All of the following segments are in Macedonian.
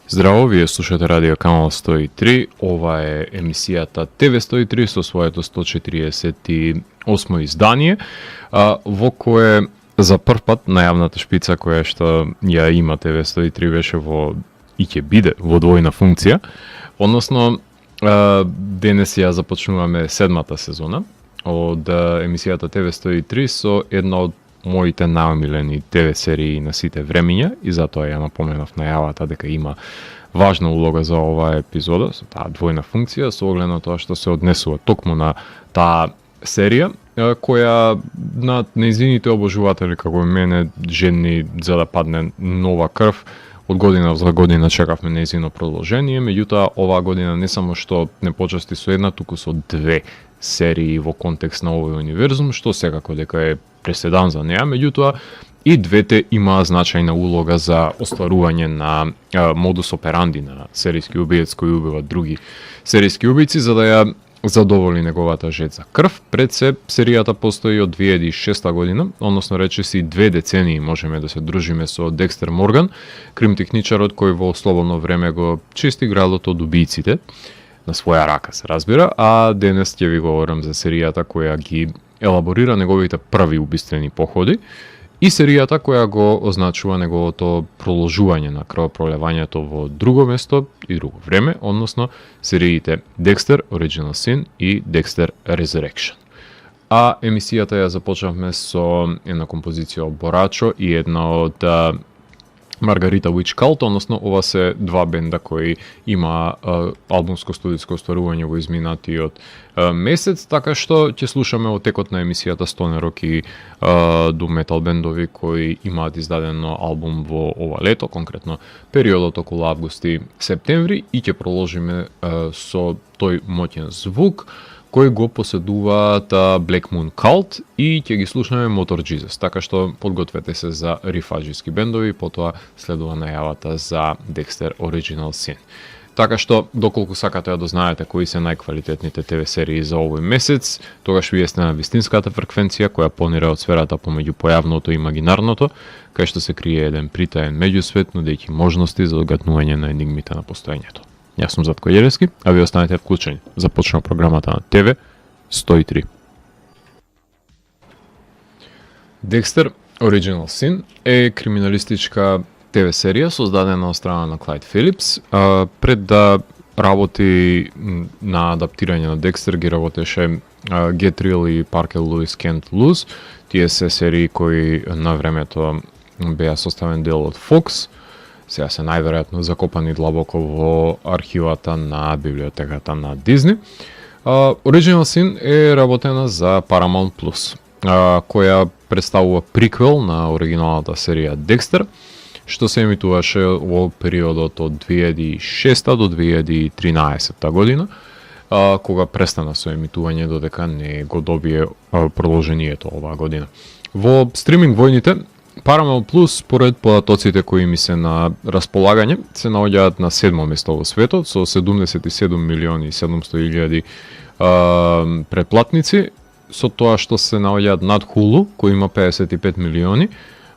Здраво, вие слушате Радио Канал 103, ова е емисијата ТВ 103 со своето 148 издание, во кое за прв пат најавната шпица која што ја има ТВ 103 беше во и ќе биде во двојна функција, односно денес ја започнуваме седмата сезона од емисијата ТВ 103 со една од моите најомилени ТВ серии на сите времиња и затоа ја напоменав најавата дека има важна улога за оваа епизода со таа двојна функција со оглед на тоа што се однесува токму на таа серија која на нејзините обожуватели како мене жедни за да падне нова крв. Од година за година чекавме нејзино продолжение, меѓутоа оваа година не само што не почасти со една, туку со две серии во контекст на овој универзум, што секако дека е преседан за неа, меѓутоа и двете имаа значајна улога за остварување на модус операнди на серијски убиец кој убива други серијски убици за да ја задоволи неговата жед за крв. Пред се, серијата постои од 2006 година, односно речиси 2 децении можеме да се дружиме со Декстер Морган, кримтехничарот кој во слободно време го чисти градот од убијците, на своја рака се разбира, а денес ќе ви говорам за серијата која ги елаборира неговите први убиствени походи и серијата која го означува неговото продолжување на крвопролевањето во друго место и друго време, односно сериите Dexter Original Sin и Dexter Resurrection. А емисијата ја започнавме со една композиција од Борачо и една од Маргарита Witch Cult, односно ова се два бенда кои има албумско студиско остварување во изминатиот месец, така што ќе слушаме во текот на емисијата стонер рок и ду метал бендови кои имаат издадено албум во ова лето, конкретно периодот околу август и септември, и ќе продолжиме со тој моќен звук кој го поседуваат Black Moon Cult и ќе ги слушаме Motor Jesus, така што подгответе се за рифаџиски бендови, потоа следува најавата за Dexter Original Sin. Така што, доколку сакате да дознаете кои се најквалитетните ТВ серии за овој месец, тогаш вие сте на вистинската фреквенција која понира од сферата помеѓу појавното и имагинарното, кај што се крие еден притаен меѓусвет, нудејќи можности за одгатнување на енигмите на постоењето. Јас сум Затко Јелевски, а ви останете вклучени. Започнува програмата на ТВ 103. Dexter Original Sin е криминалистичка ТВ серија создадена од страна на Клайд Филипс. Пред да работи на адаптирање на Dexter ги работеше Get Real и Parker Lewis Can't Lose. Тие се серии кои на времето беа составен дел од Fox. Сега се најверојатно закопани длабоко во архивата на библиотеката на Дизни. Original Sin е работена за Paramount Plus, која представува приквел на оригиналната серија Dexter, што се емитуваше во периодот од 2006 до 2013 година, кога престана со емитување додека не го добие продолжението оваа година. Во стриминг војните Paramount Plus, според податоците кои ми се на располагање, се наоѓаат на 7 место во светот со 77 милиони и 700 илјади претплатници, со тоа што се наоѓаат над Hulu, кој има 55 милиони,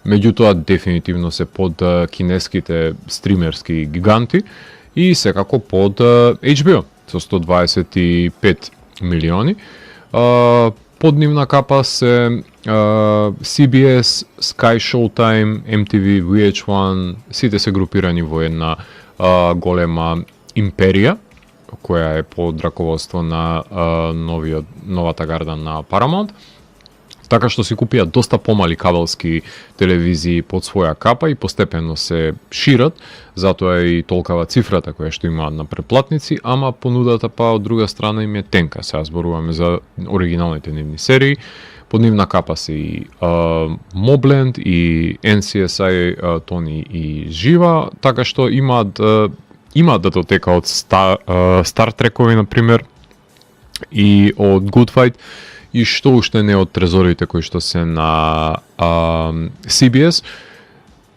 меѓутоа дефинитивно се под кинеските стримерски гиганти и секако под HBO со 125 милиони. Под нивна капа се CBS, Sky Showtime, MTV, VH1, сите се групирани во една голема империја, која е под раководство на новата гарда на Paramount. Така што си купија доста помали кабелски телевизии под своја капа и постепено се шират, затоа и толкава цифрата која што имаат на претплатници, ама понудата па од друга страна им е тенка. Сега зборуваме за оригиналните нивни серии. Под нивна капа се и Mobland и NCSI Тони и Жива, така што имаат датотека од Star Trek-ови, например, и од Good Fight, и што уште не од трезорите кои што се на CBS,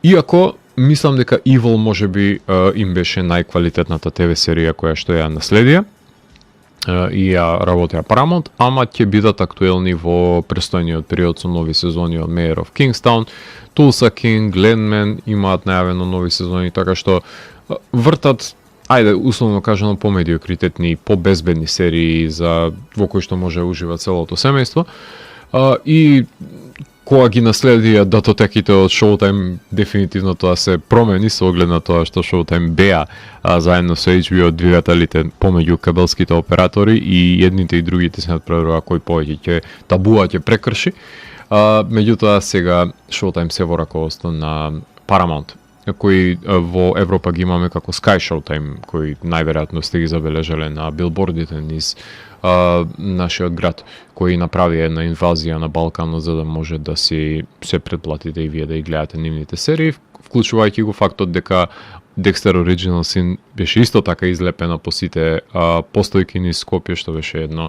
иако мислам дека Evil можеби им беше најквалитетната ТВ серија која што ја наследија. и ја работеа Paramount, ама ќе бидат актуелни во престојниот период со нови сезони од Mayor of Kingstown, Tulsa King, Landman имаат најавено нови сезони, така што вртат, ајде условно кажано, помедиокритетни, побезбедни серии за во кои што може да ужива целото семејство. И кога ги наследија датотеките од Showtime, дефинитивно тоа се промени со оглед на тоа што Showtime беа заедно со HBO двигателите помеѓу кабелските оператори и едните и другите се надпреварува кој повеќе ќе табуа ќе прекрши. Меѓутоа сега Showtime се во раководство на Paramount, кои во Европа ги имаме како Sky Showtime, кои најверојатно сте ги забележале на билбордите низ нашиот град, кој направи една инвазија на Балканот за да може да си се претплатите и вие да ги гледате нивните серии, вклучувајќи го фактот дека Dexter Original Sin беше исто така излепена по сите постојки низ Скопје, што беше едно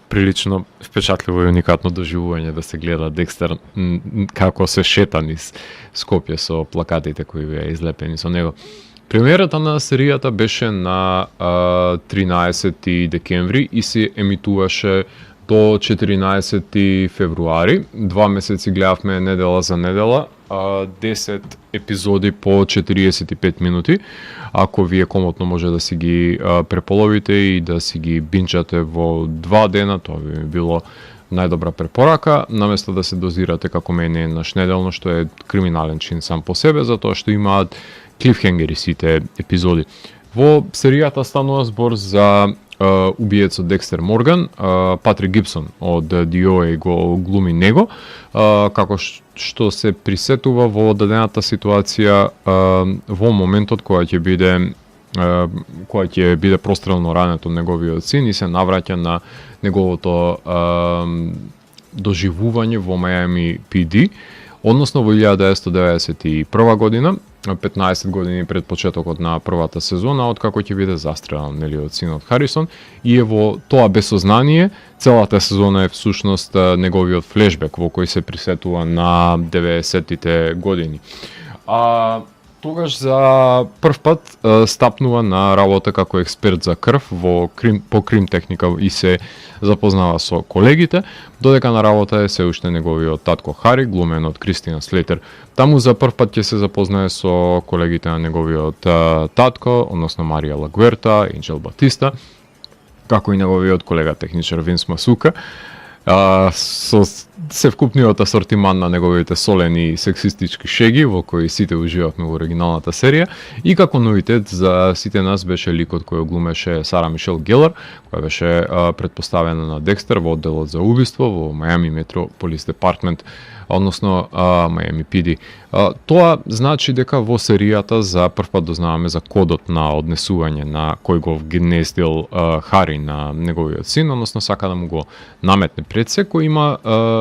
прилично впечатливо и уникатно доживување да се гледа Dexter како се шета низ Скопје со плакатите кои беа излепени со него. Премиерата на серијата беше на 13 декември и се емитуваше до 14 февруари. 2 месеци гледавме недела за недела, 10 епизоди по 45 минути. Ако вие комотно може да си ги преполовите и да си ги бинчате во 2 дена, тоа би било најдобра препорака, наместо да се дозирате како мене еднаш неделно, што е криминален чин сам по себе, затоа што имаат клифхенгери сите епизоди. Во серијата станува збор за убиецот Декстер Морган, Патрик Гибсон од DOA го глуми него, како што се присетува во дадената ситуација во моментот кога ќе биде прострелно ранет од неговиот син и се навраќа на неговото доживување во Miami PD, односно во 1991 година, 15 години пред почетокот на првата сезона, откако ќе биде застрелан од синот Харисон, и е во тоа безсознание, целата сезона е всушност неговиот флешбек во кој се присетува на 90-тите години. Тогаш за прв пат стапнува на работа како експерт за крв по крим техника и се запознава со колегите, додека на работа е се уште неговиот татко Хари, глумен од Кристина Слейтер. Таму за прв пат ќе се запознае со колегите на неговиот татко, односно Марија Лагуерта, Енджел Батиста, како и неговиот колега техничар Винс Масука, со севкупниот асортиман на неговите солени сексистички шеги во кои сите уживавме во оригиналната серија, и како новитет за сите нас беше ликот кој глумеше Сара Мишел Гелар, која беше предпоставена на Декстер во одделот за убиство во Miami Metropolis Department, односно Miami PD. Тоа значи дека во серијата за прв пат дознаваме за кодот на однесување на кој го вгнездил Хари на неговиот син, односно сака да му го наметне пред се, кој има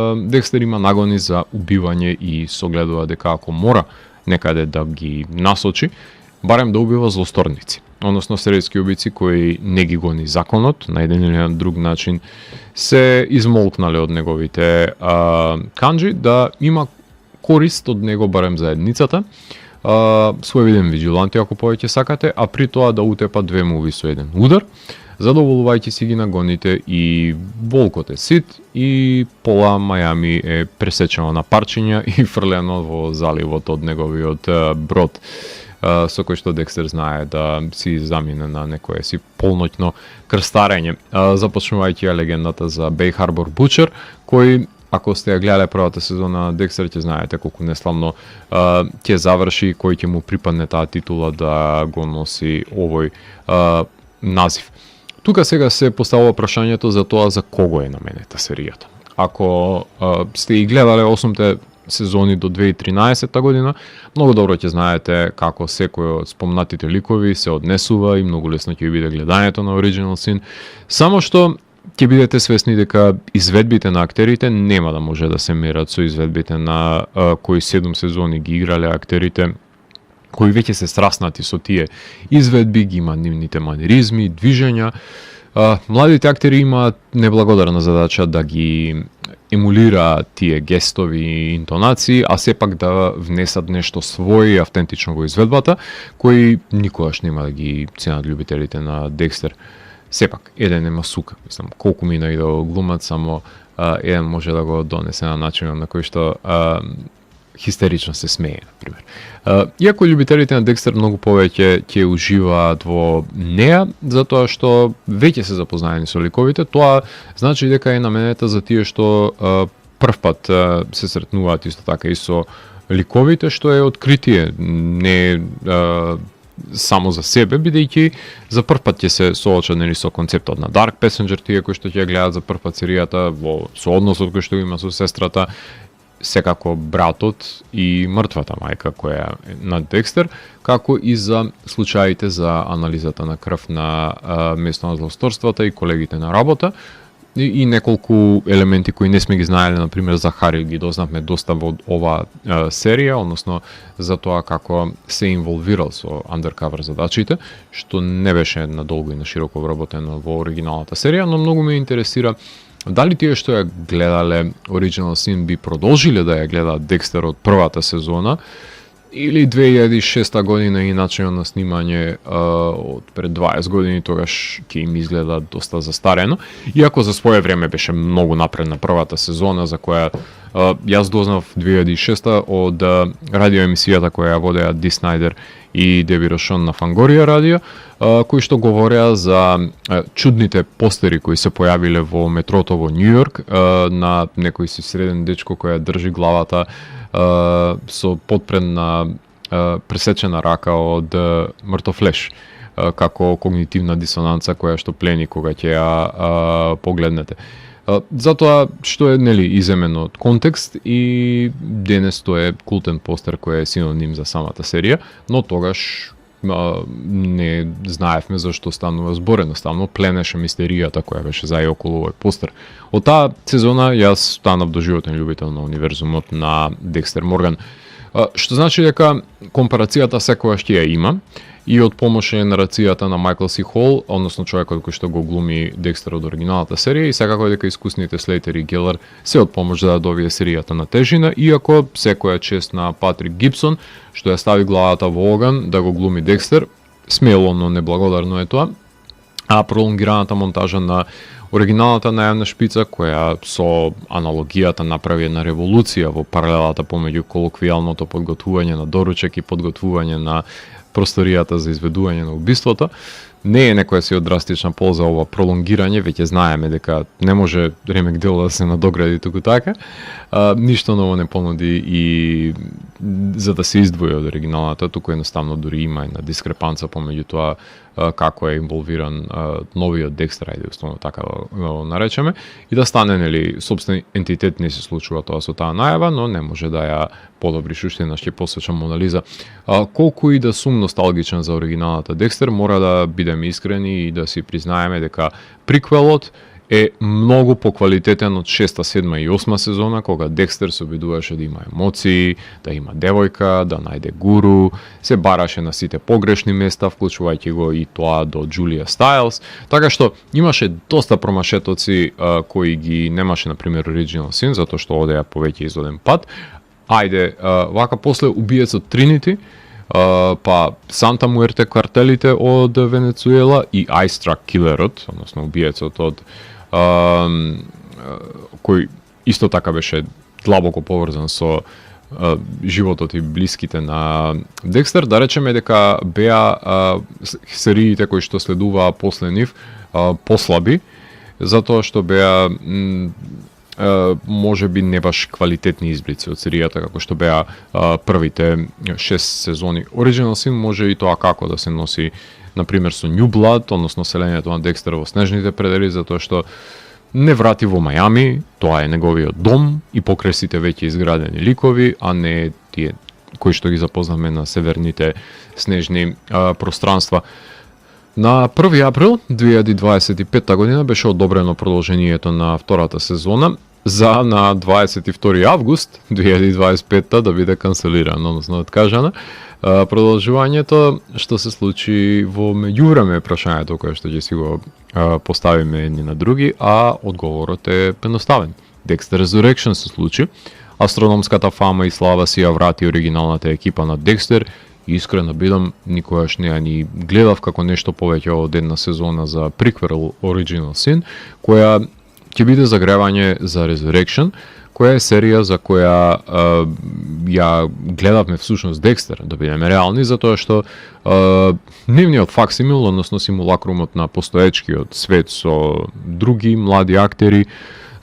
Декстер има нагони за убивање и согледува дека ако мора некаде да ги насочи, барем да убива злосторници, односно серијски убици кои не ги гони законот, на еден или на друг начин се измолкнале од неговите канџи, да има корист од него барем заедницата, своевиден виджиланти ако повеќе сакате, а при тоа да утепа две муви со еден удар, задоволувајќи си ги нагоните, и волкот е сит и пола Мајами е пресечено на парчиња и фрлено во заливот од неговиот брод, со кој што Декстер знае да си замине на некое си полноќно крстарење. Започнувајќи ја легендата за Бей Харбор Бучер, кој, ако сте ја гледале првата сезона на Декстер, ќе знаете колку неславно ќе заврши, кој ќе му припадне таа титула да го носи овој назив. Тука сега се поставува прашањето за тоа за кого е наменета серијата. Ако сте и гледале 8 сезони до 2013 година, многу добро ќе знаете како секој од спомнатите ликови се однесува и многу лесно ќе биде гледањето на Original Sin, само што ќе бидете свесни дека изведбите на актерите нема да може да се мерат со изведбите на кои 7 сезони ги играле актерите, кои веќе се сраснати со тие изведби, ги имаат нивните манеризми, движења. Младите актери имаат неблагодарна задача да ги емулираат тие гестови и интонации, а сепак да внесат нешто свој и автентично во изведбата, кои никогаш нема да ги ценат љубителите на Декстер. сепак еден нема сука, мислам, колку мина и да го глумат, само еден може да го донесе на начин на кој што хистерично се смее, например. Иако љубителите на Декстер многу повеќе ќе уживаат во неа, затоа што веќе се запознаени со ликовите, тоа значи дека е наменета за тие што прв пат се сретнуваат исто така и со ликовите, што е откритие, не само за себе, бидејќи за прв пат ќе се соочат со концептот на Dark Passenger, тие кои што ќе гледаат за прв пат серијата, во со односот кој што има со сестрата, секако братот и мртвата мајка која е на Декстер, како и за случаите за анализата на крв на место на злосторствата и колегите на работа, и неколку елементи кои не сме ги знаеле, например за Хари ги дознавме доста во оваа серија, односно за тоа како се инволвирал со undercover задачите, што не беше надолго и на широко вработено во оригиналната серија, но многу ме интересира дали тие што ја гледале Original Sin би продолжиле да ја гледаат Декстер од првата сезона, или 2006 година и начинот на снимање од пред 20 години, тогаш ќе им изгледа доста застарено, иако за свое време беше многу напредна првата сезона, за која јас дознав 2006 од радиоемисијата која ја водеа Ди Снайдер и Деби Рошон на Фангорија радио, кои што говореа за чудните постери кои се појавиле во метрото во Њу Йорк, на некој си среден дечко која држи главата со подпредна пресечена рака од мртов леш, како когнитивна дисонанца која што плени кога ќе ја погледнете. Затоа што е иземено од контекст и денес тоа е култен постер кој е синоним за самата серија, но тогаш не знаевме зашто станува збор, едноставно пленеше мистеријата која беше за и околу овој постер. Од таа сезона јас станав доживотен љубител на универзумот на Декстер Морган, што значи дека компарацијата секогаш ќе ја има, и од помош е нарацијата на Майкл Си Хол, односно човекот кој што го глуми Декстер од оригиналната серија, и секако дека искусните Слейтер и Гелер се од помош да добие серијата на тежина, иако секоја чест на Патрик Гибсон, што ја стави главата во оган да го глуми Декстер, смело, но неблагодарно е тоа, а пролонгираната монтажа на оригиналната најавна шпица, која со аналогијата направи една револуција во паралелата помеѓу колоквијалното подготвување на доручек и подготвување на просторијата за изведување на убиството, не е некоја си од драстична полза ова пролонгирање, веќе знаеме дека не може ремек дел да се надогради туку така, ништо ново не понуди и за да се издвои од оригиналната, туку едноставно дури има една дискрепанца помеѓу тоа како е инволвиран новиот Декстер, ајде условно така да го наречеме, и да стане собствен ентитет. Не се случува тоа со таа најава, но не може да ја подобри суштина, ќе посечам анализа. Колку и да сум носталгичен за оригиналната Декстер, мора да бидеме искрени и да си признаеме дека приквелот е многу поквалитетен од 6, 7 и 8 сезона, кога Декстер се обидуваше да има емоции, да има девојка, да најде гуру, се бараше на сите погрешни места, вклучувајќи го и тоа до Џулија Стайлс, така што имаше доста промашетоци кои ги немаше, например, Original Sin, затоа што одеа повеќе изоден пат. Ајде, вака после убиецот Тринити, па Санта Муерте картелите од Венецуела и Ајстрак килерот, односно убиецот од кој исто така беше длабоко поврзан со животот и блиските на Декстер, да речеме дека беа сериите кои што следуваа после нив послаби, затоа што беа може би не баш квалитетни изблици од серијата како што беа првите 6 сезони. Original Sin може и тоа како да се носи, например, со New Blood, односно селењето на Декстер во снежните предели, затоа што не врати во Мајами, тоа е неговиот дом и покрај сите веќе изградени ликови, а не тие кои што ги запознаме на северните снежни пространства. На 1 април 2025 година беше одобрено продолжението на втората сезона за на 22 август 2025 да биде канцелирано, односно откажано. Продолжувањето што се случи во меѓувреме прашањето кое што ќе си го поставиме едни на други, а одговорот е едноставен. Dexter Resurrection се случи, астрономската фама и слава си ја врати оригиналната екипа на Декстер Искрено бидам, никогаш не ја ни гледав како нешто повеќе од една сезона за приквел Original Sin, која ќе биде загревање за Resurrection, која е серија за која ја гледавме всушност Декстер, да бидеме реални, затоа што нивниот факсимил, односно симулакрумот на постоечкиот свет со други млади актери,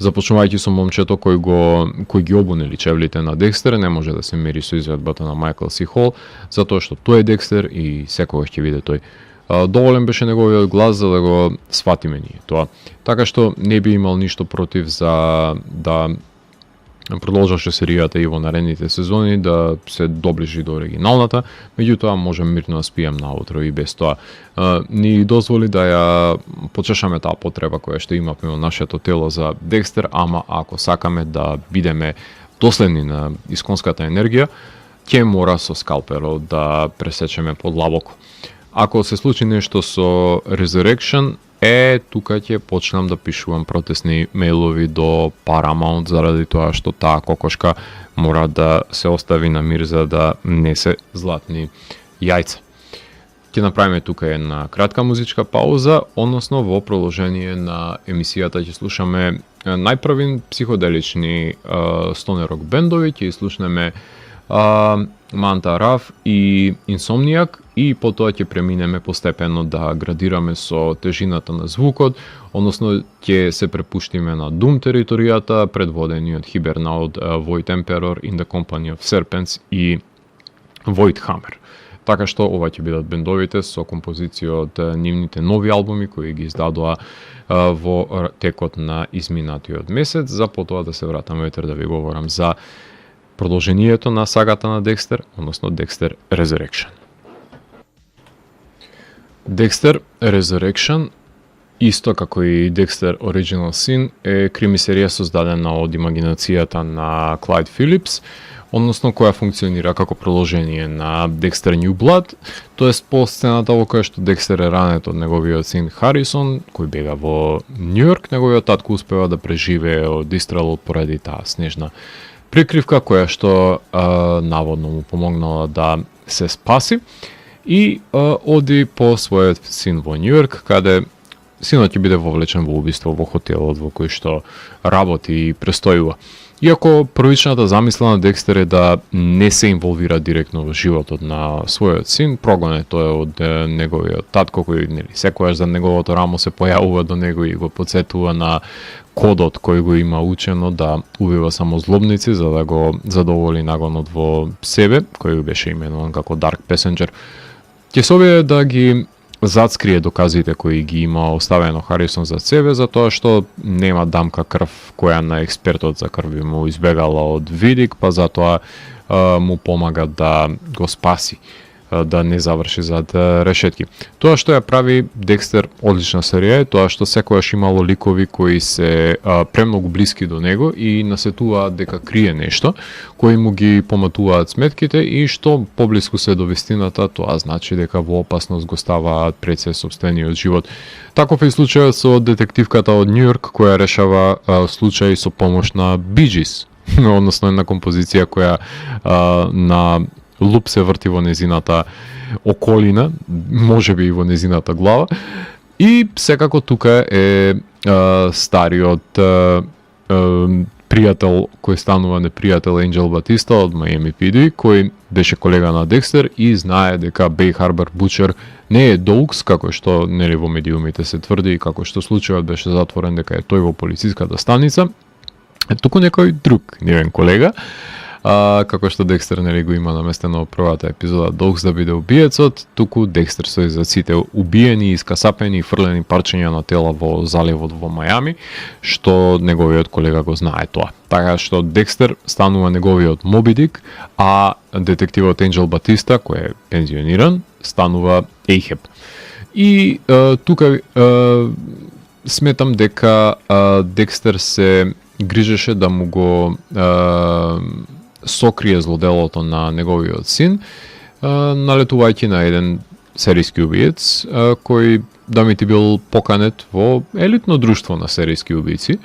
започнувајќи со момчето кој ги обунели чевлите на Декстер, не може да се мери со изведбата на Майкл Си Хол, затоа што тој е Декстер и секогаш ќе биде тој. Доволен беше неговиот глас за да го сватиме ние тоа. Така што не би имал ништо против за да продолжаше серијата и во наредните сезони, да се доближи до оригиналната, меѓутоа можем мирно да спием наутро и без тоа. Ни дозволи да ја почешаме таа потреба која што имаме во нашето тело за Декстер, ама ако сакаме да бидеме доследни на исконската енергија, ќе мора со скалпелот да пресечеме подлабоко. Ако се случи нешто со Resurrection, тука ќе почнам да пишувам протестни мејлови до Paramount заради тоа што таа кокошка мора да се остави на мир за да несе златни јајца. Ќе направиме тука една кратка музичка пауза, односно во продолжение на емисијата ќе слушаме најпрви психоделични стонер рок бендови, ќе слушнеме Манта Раф и Insomniac и потоа ќе преминеме постепено да градираме со тежината на звукот, односно ќе се препуштиме на Doom територијата, предводени од Hibernaut, Void Emperor, In the Company of Serpents и Void Hammer. Така што ова ќе бидат бендовите со композиција од нивните нови албуми кои ги издадоа во текот на изминатиот месец, за потоа да се вратаме вечер да ви говорам за продолжението на сагата на Декстер, односно Декстер Resurrection. Декстер Resurrection, исто како и Декстер Original Sin, е кримисерија создадена од имагинацијата на Клайд Филипс, односно која функционира како продолжение на Декстер New Blood, тоест по сцената во која што Декстер е ранет од неговиот син Харисон, кој бега во Њујорк, неговиот татко успева да преживее од истрел поради таа снежна прикривка која што наводно му помогнала да се спаси и оди по својот син во Њујорк, каде синот ќе биде вовлечен во убиство во хотелот во кој што работи и престојува. Иако првичната замисла на Декстер е да не се инволвира директно во животот на својот син, прогонет тој од неговиот татко кој секогаш за неговото рамо се појавува до него и го потсетува на кодот кој го има учено да убива само злобници за да го задоволи нагонот во себе, кој беше именуван како Dark Passenger. Ќе се обиде да ги зацкрие доказите кои ги има оставено Харисон за себе, затоа што нема дамка крв која на експертот за крв би му избегала од видик, па затоа му помага да го спаси, да не заврши зад решетки. Тоа што ја прави Декстер одлична серија е тоа што секогаш имало ликови кои се премногу блиски до него и насетуваат дека крие нешто, кои му ги поматуваат сметките и што поблиску се до вистината, тоа значи дека во опасност го ставаат пред се сопствениот живот. Таков е случајот со детективката од Њујорк која решава случај со помош на Bee Gees, односно една композиција која на луп се врти во незината околина, можеби и во незината глава. И секако тука е стариот пријател кој станува непријател Енџел Батиста од Miami PD, кој беше колега на Декстер и знае дека Бей Харбор Бучер не е Доукс, како што нели во медиумите се тврди и како што случајот беше затворен дека е тој во полициската станица, туку некој друг нивен колега, како што Декстер нели го има наместено во првата епизода Доукс да биде убиецот, туку Декстер стои за сите убиени, искасапени и фрлени парчиња на тела во заливот во Мајами, што неговиот колега го знае тоа. Така што Декстер станува неговиот Моби Дик, а детективот Енџел Батиста, кој е пензиониран, станува Ейхеб. И тука сметам дека Декстер се грижеше да му го сокрие злоделото на неговиот син, налетувајќи на еден серијски убиец, кој да ми ти бил поканет во елитно друштво на серијски убици,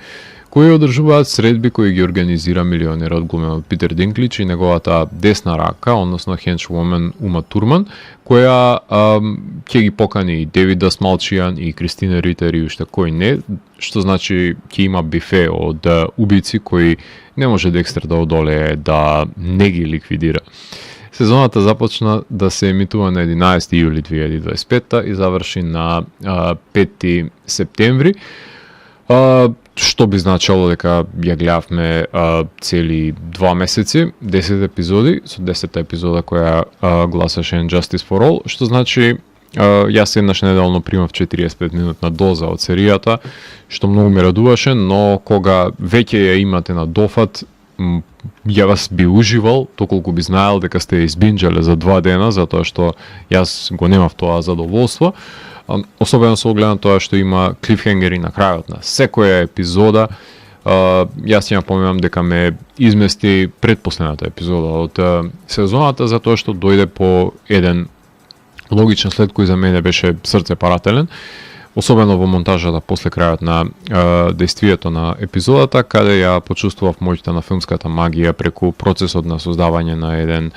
кои одржуваат средби кои ги организира милионерот глумен од Питер Динклич и неговата десна рака, односно хенчвомен Ума Турман, која ќе ги покани и Девид Дасмалчијан и Кристина Ритер и уште кој не, што значи ќе има бифе од убици кои не може Декстер да одолее да не ги ликвидира. Сезоната започна да се емитува на 11 јули 2025 и заврши на 5 септември, што би значало дека ја гледавме цели 2 месеци, 10 епизоди, со 10 епизода која гласаше Justice for All, што значи јас еднаш неделно примав 45 минутна доза од серијата, што многу ме радуваше, но кога веќе ја имате на дофат, ја вас би уживал, токолку би знаел дека сте избинџале за 2 дена, затоа што јас го немав тоа задоволство. Особено со оглед на тоа што има клифхенгери на крајот на секоја епизода. Јас ја помнам дека ме измести предпоследната епизода од сезоната, затоа што дојде по еден логичен след кој за мене беше срцепарателен, особено во монтажата после крајот на дејствието на епизодата, каде ја почувствував моќта на филмската магија преку процесот на создавање на еден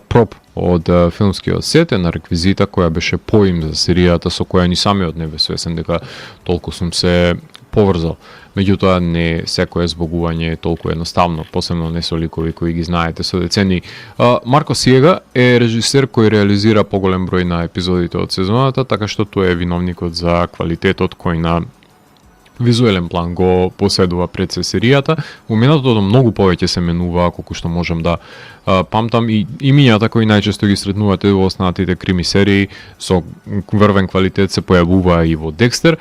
проп од филмскиот сет, на реквизита која беше поим за серијата, со која ни самиот не бе свесен дека толку сум се поврзал. Меѓутоа, не секое збогување е толку едноставно, посебно не со ликови кои ги знаете со децени. Марко Сиега е режисер кој реализира поголем број на епизодите од сезоната, така што тој е виновникот за квалитетот кој на визуелен план го поседува пред се серијата. Во минатото многу повеќе се менува, колку што можам да памтам, и имињата кои најчесто ги сретнувате во останатите крими серии со врвен квалитет се појавува и во Декстер.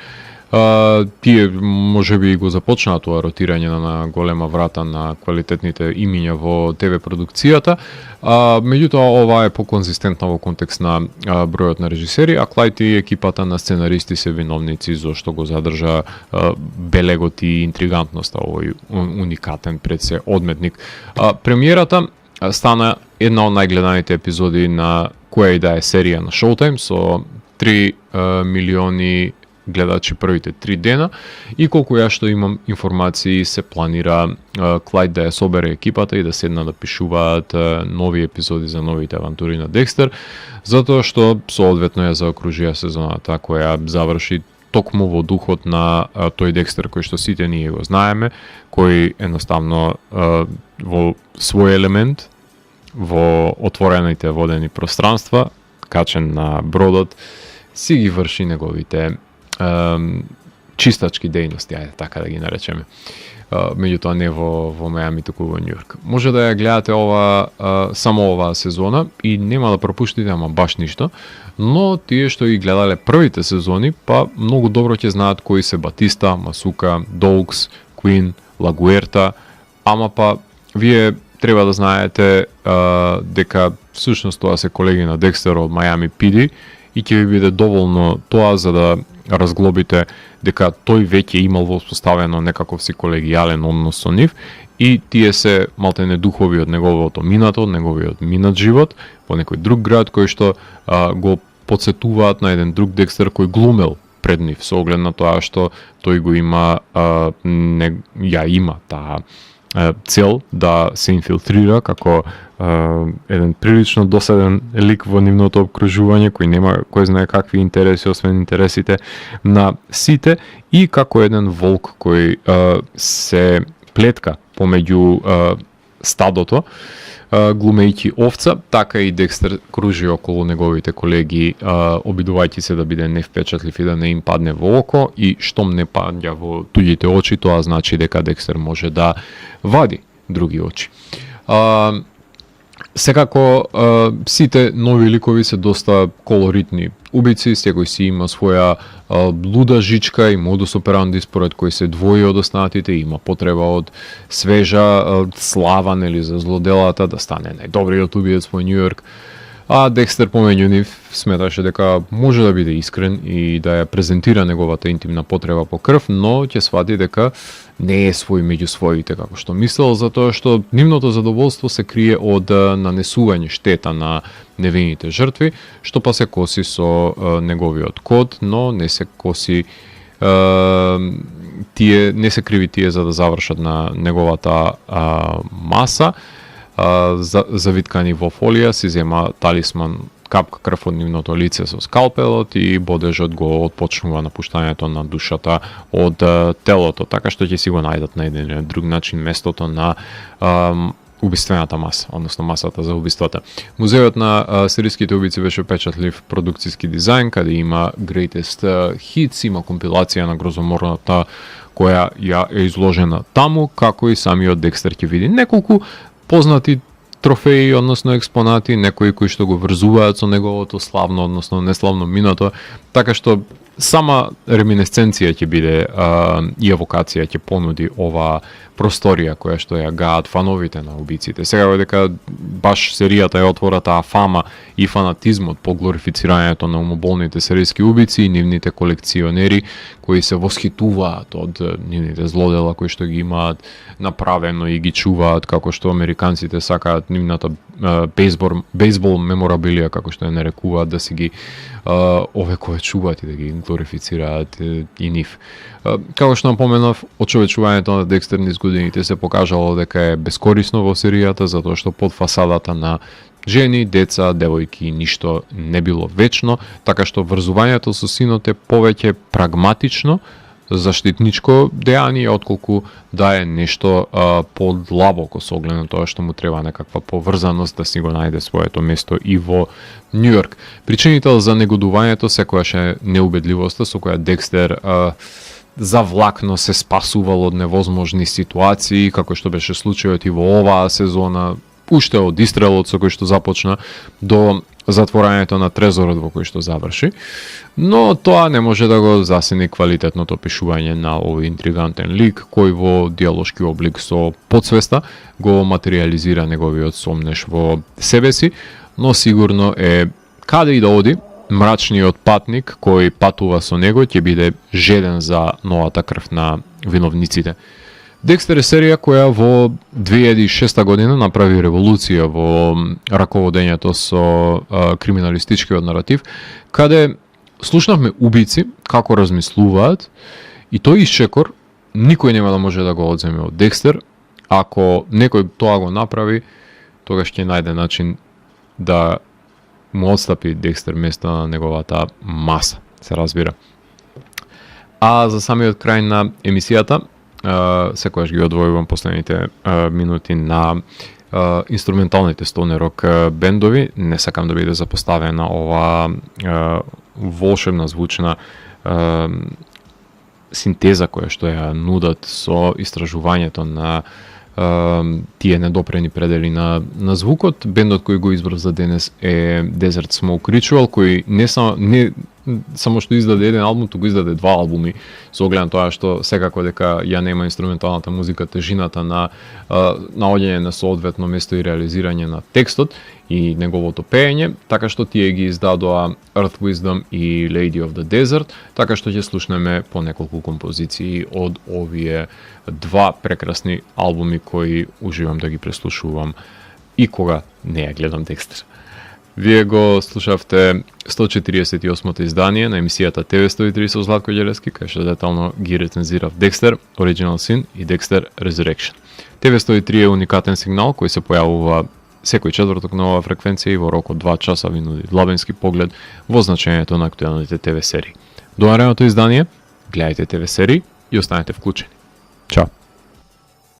Тие можеби го започнаа тоа ротирање на голема врата на квалитетните имиња во ТВ продукцијата, меѓутоа ова е поконзистентна во контекст на бројот на режисери, а Клајт и екипата на сценаристи се виновници зашто го задржа белегот и интригантноста овој уникатен пред се одметник. Премиерата стана една од најгледаните епизоди на која и да е серија на Showtime со 3 милиони гледачи првите 3 дена, и колку ја што имам информации се планира Клајд да ја собере екипата и да седна да пишуваат нови епизоди за новите авантури на Декстер, затоа што соодветно ја заокружија сезоната која заврши токму во духот на тој Декстер кој што сите ние го знаеме, кој едноставно во свој елемент, во отворените водени пространства, качен на бродот, си ги врши неговите чистачки дејности, ајде така да ги наречеме. Меѓутоа не во Мајами, туку во Њујорк. Може да ја гледате само оваа сезона и нема да пропуштите ама баш ништо, но тие што ги гледале првите сезони, па многу добро ќе знаат кои се Батиста, Масука, Доукс, Куин, Лагуерта, ама па вие треба да знаете дека всушност тоа се колеги на Декстер од Мајами PD и ќе ви биде доволно тоа за да разглобите дека тој веќе имал воспоставено некаков си колегијален однос со нив и тие се малтене духови од неговото минато, од неговиот минат живот во некој друг град кој што го подсетуваат на еден друг Декстер кој глумел пред нив со оглед на тоа што тој го има има таа цел да се инфилтрира како еден прилично досаден лик во нивното обкружување кој нема кој знае какви интереси освен интересите на сите и како еден волк кој се плетка помеѓу стадото глумејќи овца, така и Декстер кружи околу неговите колеги, обидувајќи се да биде невпечатлив и да не им падне во око, и штом не паѓа во туѓите очи, тоа значи дека Декстер може да вади други очи. Секако, сите нови ликови се доста колоритни убици, секој си има своја луда жичка и модус операнди според кој се двои од останатите, има потреба од свежа слава нели за злоделата, да стане најдобриот убиец во Њујорк. А Декстер помеѓу нив сметаше дека може да биде искрен и да ја презентира неговата интимна потреба по крв, но ќе свати дека не е свој меѓу своите како што мислел, затоа што нивното задоволство се крие од нанесување штета на невините жртви, што па се коси со неговиот код, но не се коси тие не се криви тие за да завршат на неговата маса, завиткани во фолија, си зема талисман, капка крв од нивното лице со скалпелот и бодежот го отпочнува напуштањето на душата од телото, така што ќе си го најдат на еден или друг начин местото на убиствената маса, односно масата за убиствата. Музеот на сериските убици беше печатлив продукциски дизајн, каде има Greatest Hits, има компилација на грозоморната која ја е изложена таму, како и самиот Декстер ќе види неколку познати трофеи, односно експонати, некои кои што го врзуваат со неговото славно, односно неславно минато, така што сама реминесценција ќе биде и евокација ќе понуди ова просторија која што ја гаат фановите на убиците. Сега дека баш серијата е отвора таа фама и фанатизмот по глорифицирањето на умоболните серијски убици и нивните колекционери кои се восхитуваат од нивните злодела кои што ги имаат направено и ги чуваат, како што американците сакаат нивната бейсбол меморабилија, како што ја нарекуваат, да си ги ове кои чуваат и да ги глорифицираат и нив. Како што напоменав, очовечувањето на Декстер низ годините се покажало дека е бескорисно во серијата, затоа што под фасадата на жени, деца, девојки, ништо не било вечно, така што врзувањето со синот е повеќе прагматично, заштитничко дејание, отколку да е нешто подлабоко со оглед на тоа што му треба некаква поврзаност да си го најде своето место и во Њујорк. Причинител за негодувањето секогаш е неубедливоста со која Декстер завлакно се спасувал од невозможни ситуации, како што беше случајот и во оваа сезона, уште од истрелот со кој што започна до затворањето на трезорот во кој што заврши, но тоа не може да го засени квалитетното пишување на овој интригантен лик, кој во диалошки облик со подсвеста го материализира неговиот сомнеш во себе си, но сигурно е каде и да оди, мрачниот патник кој патува со него ќе биде жеден за новата крв на виновниците. Декстер е серија која во 2006 година направи револуција во раководењето со криминалистичкиот наратив, каде слушнавме убици како размислуваат и тој исчекор никој нема да може да го одземе од Декстер. Ако некој тоа го направи, тогаш ќе најде начин да му отстапи Декстер место на неговата маса, се разбира. А за самиот крај на емисијата, секогаш ги одвојувам последните минути на инструменталните стоне рок бендови. Не сакам да биде запоставена ова волшебна звучна синтеза која што ја нудат со истражувањето на тие недопрени предели на звукот. Бендот кој го избрав за денес е Desert Smoke Ritual, кој не само што издаде еден албум, туку издаде два албуми, со оглед на тоа што секако дека ја нема инструменталната музика тежината на наоѓање на соодветно место и реализирање на текстот и неговото пеење, така што тие ги издадоа Earth Wisdom и Lady of the Desert, така што ќе слушнеме по неколку композиции од овие два прекрасни албуми кои уживам да ги преслушувам и кога не ја гледам Декстер. Вие го слушавте 148-то издание на емисијата TV103 со Златко Ѓелевски, кај што детално ги рецензирав Декстер, Original Sin и Dexter Resurrection. TV103 е уникатен сигнал кој се појавува секој четврток на оваа фреквенција и во рок од 2 часа ви нуди длабенски поглед во значењето на актуелните ТВ серии. До наредното издание, гледајте ТВ серии и останете вклучени. Чао!